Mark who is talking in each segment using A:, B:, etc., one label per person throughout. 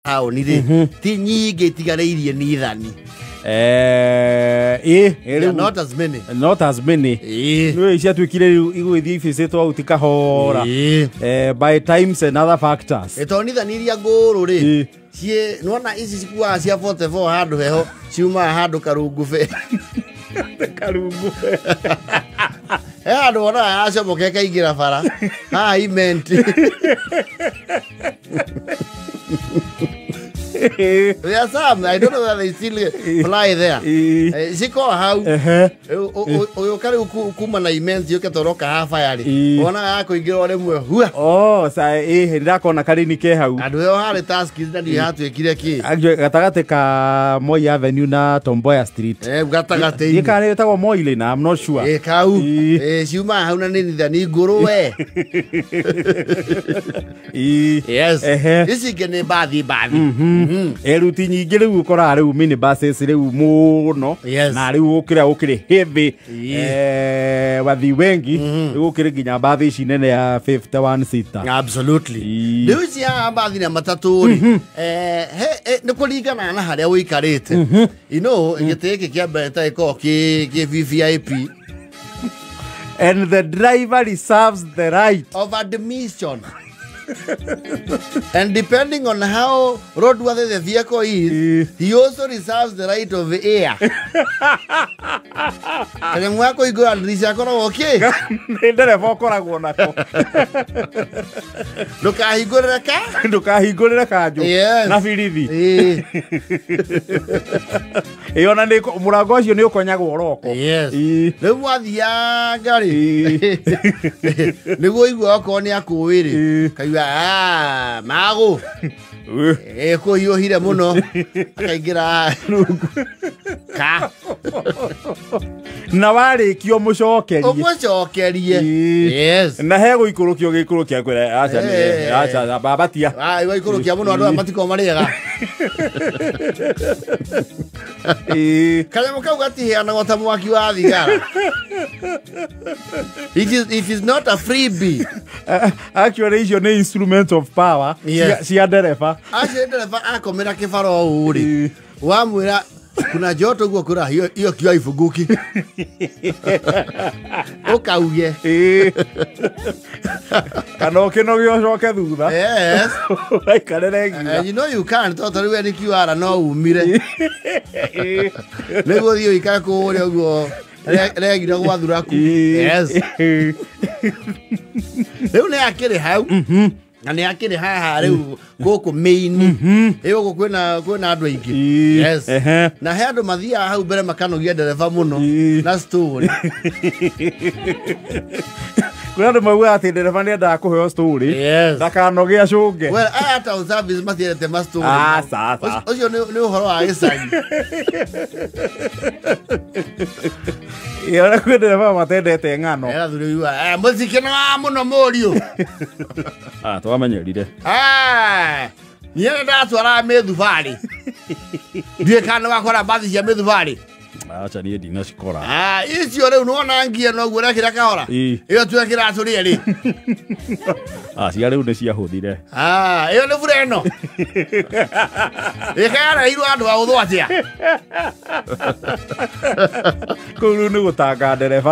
A: Taũni rĩ, ti nyingĩ itigarĩirie nithani.
B: Ĩ
A: They are not as many.
B: Not as many. Nĩ ciatuĩkire rĩu igũgĩthiĩ ibĩcĩtwo out kahora. By times and other factors.
A: Ĩ, tondũ nithani iria ngũrũ rĩ, ciĩ nĩwona ici cikuaga cia 44 handũ heho, ciumaga handũ karungube.
B: Karungube.
A: He handũ wonaga yacomoka ĩkaingĩra bara haha imenti. There are some, I don't know whether they still fly there. Cikoragwo hau. Ũgĩũka rĩu kuma na imenti ũke toroka haha fire rĩ, wonaga ya kũingĩra o rĩmwe hua.
B: Oh, sa ĩ ndakona karini ke hau.
A: Andũ ĩyo harĩ taskis na ndiũĩ hatuĩkire kĩ.
B: Actually, gatagatĩ ka Moi Avenue na Tom Mboya Street.
A: Gatagatĩ-inĩ.
B: Kana ĩtagwo Moi Lane, I'm not sure.
A: Kau. Ciumaga hau na nĩ nithani ngũrũ we. Yes. Ici ingĩ nĩ mbathi mbathi.
B: Eruti nyingĩ rĩu ũkoraga rĩu mini buses rĩu mũno. Na rĩu ũkĩrĩa gũkĩrĩ heavy. Wathi wengi rĩu gũkĩrĩ nginya mbathi ici nene ya 51 seater.
A: Absolutely. Rĩu ici ya mbathi na matatũ rĩ, nĩ kũringana na harĩa ũikarĩte. You know, gĩtĩ gĩkĩ kĩa mbere ta gĩkoragwo kĩ VVIP.
B: And the driver reserves the right
A: of admission. And depending on how roadworthy the vehicle is, he also reserves the right of air. Kanyamũ ga kũhingũra ndirica akoragwo kĩ?
B: Nĩ ndereba ũkoragwo nako.
A: Ndũkahingũrĩre ka?
B: Ndũkahingũrĩre kanjũ.
A: Yes.
B: Na birithi. Ĩ, ona nĩ mũrango ũcio nĩ ũkonyagwo roko.
A: Yes. Rĩu mwathianga rĩ, nĩguo ũigua okorwo nĩ akũĩ rĩ, kaigua, "Ah, magũ." Kũhiũhire mũno. Akaingĩra ka.
B: Na warĩkia ũmũcokerie.
A: Ũmũcokerie. Yes.
B: Na he gũikũrũkio gĩikũrũkia kwĩra, aca nĩ, aca, babatia.
A: Ah, igũikũrũkia mũno andũ aya matikoragwo marĩ ega. Kanyamũ kau gatiheanagwo ta mwaki wa thigara. It is not a freebie.
B: Actually, icio nĩ instrument of power cia ndereba.
A: Acio ndereba akomera kĩbaro ũũ rĩ, wamwĩra kuna joto guo kura hiyo hiyo kiwa ifunguki. Ũkauge.
B: Kana ũkĩnogio ũcoke thutha.
A: Yes.
B: Ũgaikarĩre nginya.
A: You know you can't, tondũ rĩu nĩ QR no umire. Nĩguo ũthiĩ ũikare kũrĩa ũguo regira gwa thuraku. Yes. Rĩu nĩ akĩrĩ hau. Na nĩ akĩrĩ haha rĩu gũkũ main. Ĩ gũkũ kwĩna andũ aingĩ. Yes. Na he andũ mathiaga hau mbere makanogia ndereba mũno na story.
B: Kwĩna andũ maugaga atĩ ndereba nĩ endaga kũheo story.
A: Yes.
B: Ndakanoge acũnge.
A: Well, aya town service matiendete ma story.
B: Aca, aca.
A: Ũcio nĩ ũhoro wa gĩcagi.
B: Ĩ, ona kwĩ ndereba matendete ng'ano.
A: Era thuri ũyũ, mũtikĩnoga mũno mũriũ.
B: Ah, twamenyerire.
A: Niĩ nĩ ndatwaraga mĩthubarĩ. Ndiũĩ kana nĩ wakora mbathi cia mĩthubarĩ.
B: Aca niĩ ndinacikora.
A: Icio rĩu nĩwona ngia noguo ũrekĩra kahora. Ĩyo twekĩra tũrĩ erĩ.
B: Cia rĩu nĩ ciahũthire.
A: Ĩyo nĩ bura ĩno. Ĩkayareheirwo andũ a ũthũ atĩa?
B: Kũu rĩu nĩ gũtanga ndereba.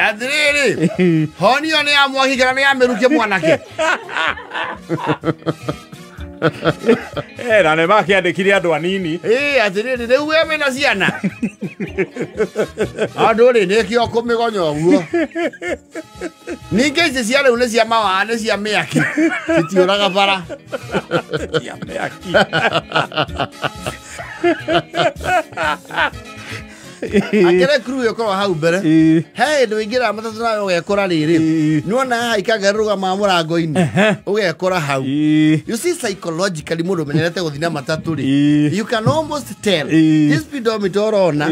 A: Atĩrĩrĩ, honi ĩyo nĩ ya mwaki kana nĩ ya mĩrukĩ mwanake?
B: Na nĩ makĩandĩkire andũ anini.
A: Atĩrĩrĩ, rĩu we wĩna ciana? Andũ rĩ, nĩkĩo kũmĩgonya ũguo. Ningĩ ici cia rĩu nĩ cia mawaa, nĩ cia mĩaki. Citiũraga bara.
B: Cia mĩaki.
A: Akĩrĩ crew ĩkoragwo hau mbere. He hĩndĩ ũingĩraga matatũ nawe ũgekora rĩrĩ. Nĩwona haha ikanga rũgamaga mũrango-inĩ. Ũgekora hau. You see, psychologically mũndũ ũmenyerete gũthiĩ na matatũ rĩ, you can almost tell. This speedometer ũrona,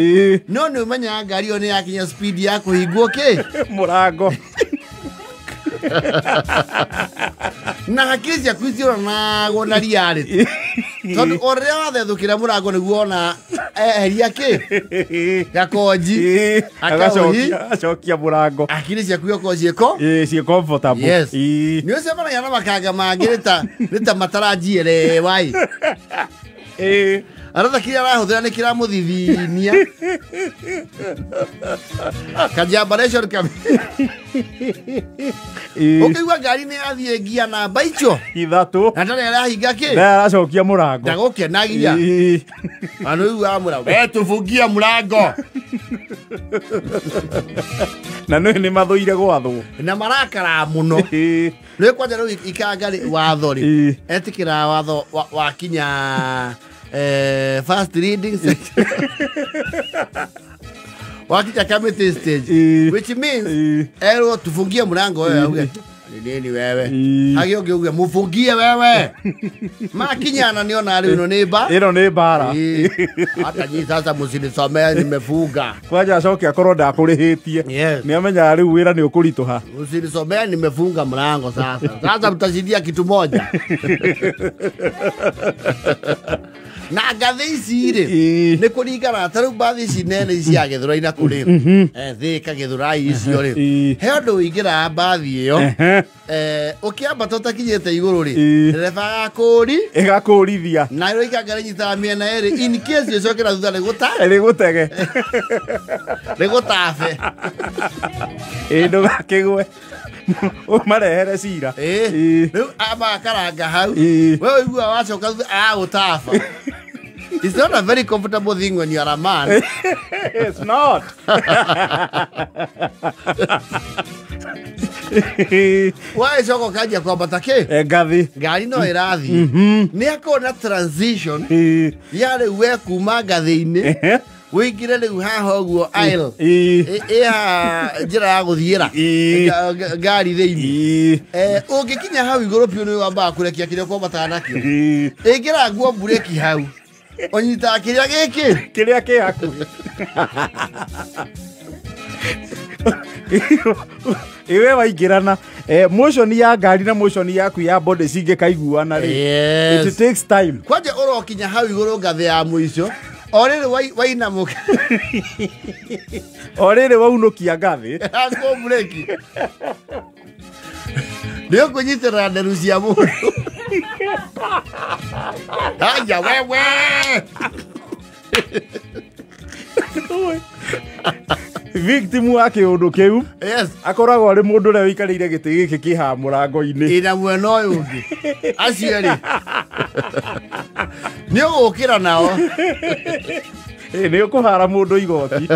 A: no nĩ ũmenyaga ngari ĩyo nĩ yakinya speed ya kũhingwo kĩ?
B: Mũrango.
A: Na hakiri ciaku itiũranagwo na reality. Tondũ o rĩrĩa wathethũkĩra mũrango nĩguo wona Eheria kĩ gakonji
B: agacokia mũrango
A: akiri ciaku iokorwo ciĩko
B: ciĩ comfortable.
A: Yes. Nĩ ũcemanagia na makanga mangĩ nĩ ta mataranjielewa ĩ. Aratha kĩrĩa arahũthĩra nĩ kĩramũthithinia. Kajambaration kami. Ũkĩigua ngari nĩ yathiĩ ngia namba icio
B: 3
A: na ndarĩ arahinga kĩ
B: ndarĩ aracokia mũrango
A: ndagũkenagia. Na nĩ ũiguaga mũrango we tũbungie mũrango.
B: Na nĩ mathũire gwathwo
A: na marakara mũno. Rĩu kwanja rĩu ikanga rĩ watho rĩ etĩkĩra watho wakinya first reading wakinya committee stage, which means erwo tufungie mlango wewe auge ni nini wewe hagi ũngĩ uge mufungie wewe makinyana niona rĩu ĩno nĩ mba
B: ĩno nĩ mbara.
A: Hata nyi sasa msinisomea nimefunga.
B: Kwanja acoke akorwo ndakũrĩhĩtie nĩ amenyaga rĩu wĩra nĩ ũkũritũha.
A: Msinisomea nimefunga mlango sasa. Sasa mtashindia kitu moja. Na ngathĩ ici rĩ nĩ kũringana ta rĩu mbathi ici nene cia Gĩthũrai na kũrĩ Thĩka Gĩthũrai icio rĩ he ũndũ ũingĩraga mbathi ĩyo ũkĩambata ũtakinyĩte igũrũ rĩ ndereba agakũri
B: ĩgakũrithia
A: na rĩu ikanga rĩnyitaga mĩena ĩrĩ in case ĩcokera thutha
B: rĩgũtege
A: rĩgũtabe
B: ndũgakĩgwe ũmarehere cira.
A: Rĩu amakaranga hau we ũiguaga wacoka thutha agagũtaba. It's not a very comfortable thing when you are a man.
B: It's not.
A: Wacoka ũkanjia kwambata kĩ
B: ngathĩ
A: ngari no ĩrathiĩ nĩ akorwo na transition ya rĩu we kuma ngathĩ-inĩ wĩingĩre rĩu haha ũguo aisle ĩ haha njĩra ya gũthiĩra ngari thĩinĩ ũngĩkinya hau igũrũ biũ nĩ wambaga kũrekia kĩrĩa ũkwambataga nakĩo ĩngĩra nguo mburĩki hau ũnyitaga kĩrĩa gĩkĩ
B: kĩrĩa kĩ hakuhĩ iwe waingĩrana motion ya ngari na motion yaku ya body cingĩkaiguana rĩ it takes time.
A: Kwanja ũrokinya hau igũrũ ngathĩ ya mũico o rĩrĩ wainamũka
B: o rĩrĩ waunũkia ngathĩ
A: nguo mburĩki nĩ ũkũnyitĩrĩra nderu cia mũndũ. Haya wewe.
B: Victim wa kĩũndũ kĩu
A: yes
B: akoragwo arĩ mũndũ ũrĩa ũikarĩire gĩtĩ gĩkĩ kĩ haha mũrango-inĩ
A: ĩna mwena ũyũ ũngĩ acio rĩ nĩ ũgũkĩra nao
B: nĩ ũkũhara mũndũ igoti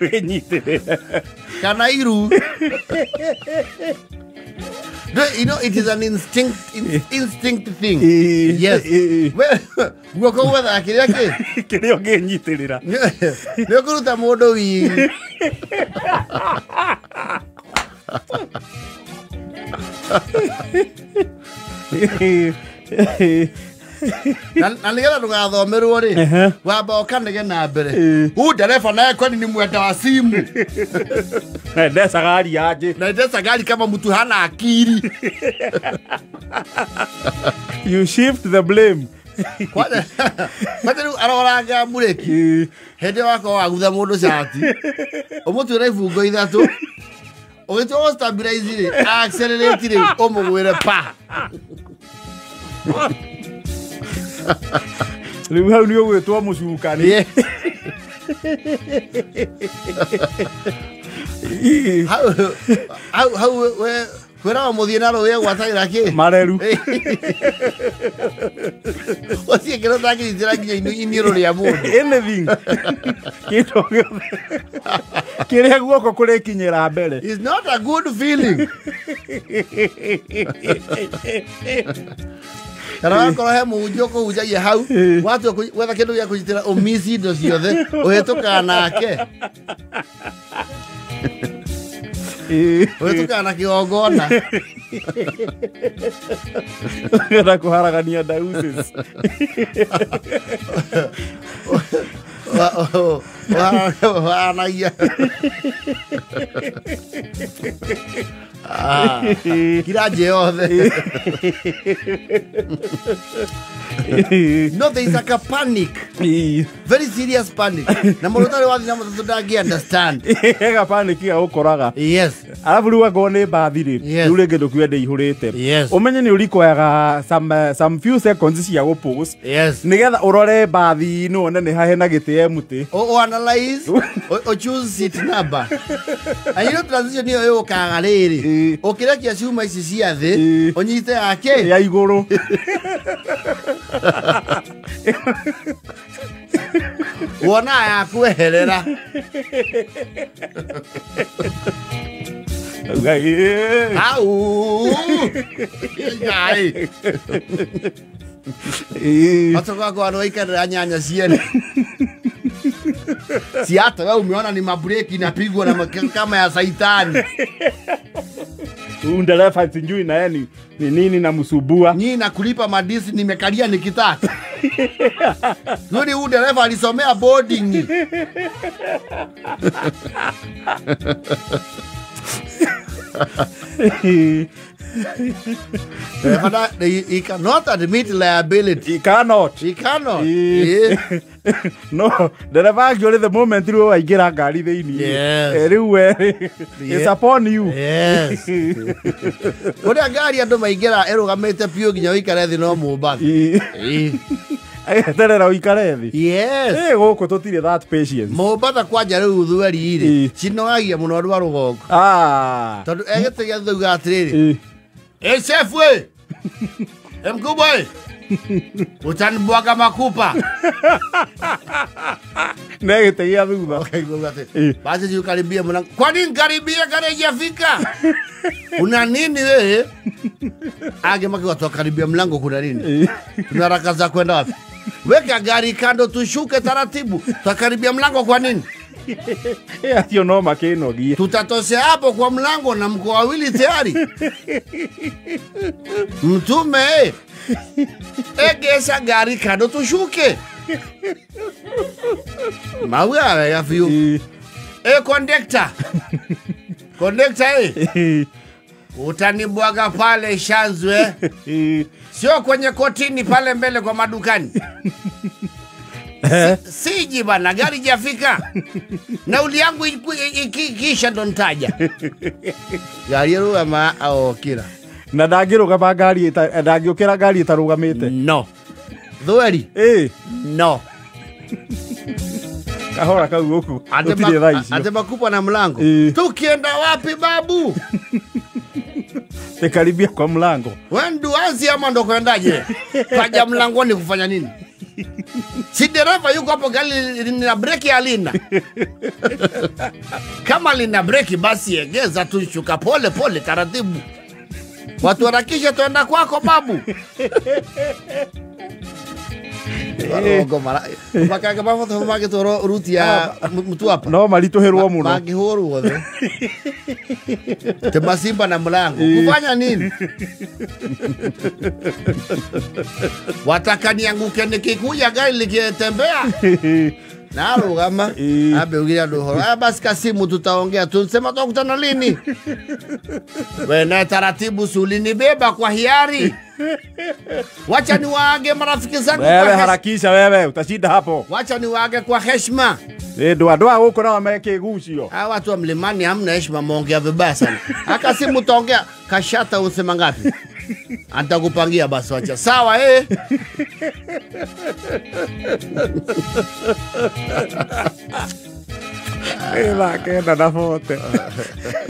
B: wĩnyitĩrĩre
A: kana iru. You know, it is an instinct thing. Yes. Well, guoko gwethaga kĩrĩa kĩ
B: kĩrĩa ũngĩnyitĩrĩra
A: nĩ ũkũruta mũndũ wigi. Na nĩgetha ndũgathomerwo rĩ wamba ũkanege na mbere huu ndereba naye kwani ni mwenda wa simu
B: naendesha gari aje
A: naendesha gari kama mtu hana akili.
B: You shift the blame.
A: Kwanza rĩu aroranga mburĩki hĩndĩ wakorwo wagutha mũndũ cati ũmũtuĩre ibungo 3 ũgĩtua gũ stabilize rĩ accelerate rĩu ũmũgwĩre pa.
B: Rĩu hau nĩ ũgwĩtwo mũcukani.
A: Hau we kwĩraga mũthiĩ na rũĩ gwatagĩra kĩ
B: mareru
A: ũthiĩ kĩrĩa ũtangĩnyitĩra nginya iniũrũ rĩa mũndũ
B: anything kĩndũ gĩothe kĩrĩa guoko kũrĩkinyĩra mbere.
A: It's not a good feeling. Kana wakorwo he mũhunjia ũkũhunjagia hau watua gwetha kĩndũ gĩa kũnyitĩra ũmici indo ciothe ũhĩtũkaga nake ũhĩtũkaga na kĩgongona
B: na kũharagania diocese
A: ũharanagia Kiraje yothe. No, there is like a panic. Very serious panic. Na mũndũ ũtarĩ wathiĩ na matatũ ndangĩ understand.
B: Ega panic ya ũkoraga.
A: Yes.
B: Alafu rĩu angorwo nĩ mbathi rĩ,
A: Yes.
B: rĩu rĩngĩ ndũkiuge ndĩihũrĩte.
A: Yes.
B: Ũmenye nĩ ũrikoyaga some few seconds cia gũpause.
A: Yes.
B: Nĩgetha ũrore mbathi-inĩ wone nĩ ha hena gĩtĩ empty.
A: O analyze, o choose seat number. And you know transition ĩyo yũkaga rĩrĩ. Ũkĩrekia ciuma ici cia thĩ, ũnyite yake
B: ya igũrũ.
A: Wona ya kweherera. Au. Ngai. Watu wako wanaoikarira nyanya ciene. Si hata wewe umeona ni mabreki inapigwa na kama ya saitani.
B: Huyu dereva sijui na yeye ni nini na msubua.
A: Nyinyi na kulipa madisi nimekalia nikitaka. Nuri huyu dereva alisomea boarding. He cannot admit liability.
B: He cannot.
A: He cannot. Yeah.
B: No, dereva actually the moment you waingĩra ngari thĩinĩ.
A: Yes.
B: Rĩu we it's upon you.
A: Yes. Ũrĩa ngari andũ maingĩra ĩrũgamĩte biũ nginya ũikare thĩ no Mombatha.
B: Eterera ũikare thĩ.
A: Yes.
B: Gũkũ tũtirĩ that patience.
A: Mombatha kwanja rĩu thweri rĩ cinogagia mũno andũ a rũgongo. Tondũ egĩte gĩa thutha atĩrĩrĩ. Chef we. Mkubwa we. Utanibwaga makupa.
B: Negete ya thutha.
A: Okay, basi ukaribia mlango. Kwa nini karibia gari haijafika? Una nini wewe? Age maki watu wakaribia mlango kuna nini? Tuna haraka za kwenda wapi? Weka gari kando tushuke taratibu. Tukaribia mlango kwa nini?
B: Acio no makĩnogie.
A: Tutatosea hapo kwa mlango na mko wawili tayari. Mtume egesha gari kando tushuke. Mauga ya fiu. Conductor. Conductor Utanibwaga pale Shanzwe. Sio kwenye kotini pale mbele kwa madukani. Siji bana, gari jafika. Nauli yangu ikisha ndo nitaja. Gari rugama au kira.
B: Na ndangĩrũgama ngari ndangĩũkĩra ngari ĩtarũgamĩte.
A: No. Thweri. No.
B: Kahora kau gũkũ. Gũtirĩ thaa icio.
A: Ate makupa na mlango. Tukienda wapi babu?
B: Tekaribia kwa mlango.
A: Wewe nduanzi ama ndo kuendaje? Kaja mlangoni kufanya nini? Si dereva yuko hapo, gari lina breki halina. Kama lina breki basi egeza tu, shuka pole pole taratibu. Watu harakisha tuenda kwako babu. Makaga mafoto magĩtwarwo ruti ya Mtwapa.
B: No maritũhĩrwo mũno.
A: Mangĩhũrwo othe. Temasimba na mlango. Kufanya nini? Wataka nianguke nikikuja gari likitembea. Na rugama abe ugira ndohoro. Basi kasimu tutaongea. Tunsema tukutana lini? Wewe na taratibu sulinibeba kwa hiari. Wacha niwaage marafiki zangu.
B: Wewe harakisha wewe utashinda hapo.
A: Wacha niwaage kwa heshima.
B: Ndwa ndwa huko na wamekigucio.
A: Hawa watu wa mlimani hamna heshima, muongea vibaya sana. Haka simu utaongea kashata usema ngapi? Atakupangia basi wacha. Sawa eh.
B: Ela kenda na fote.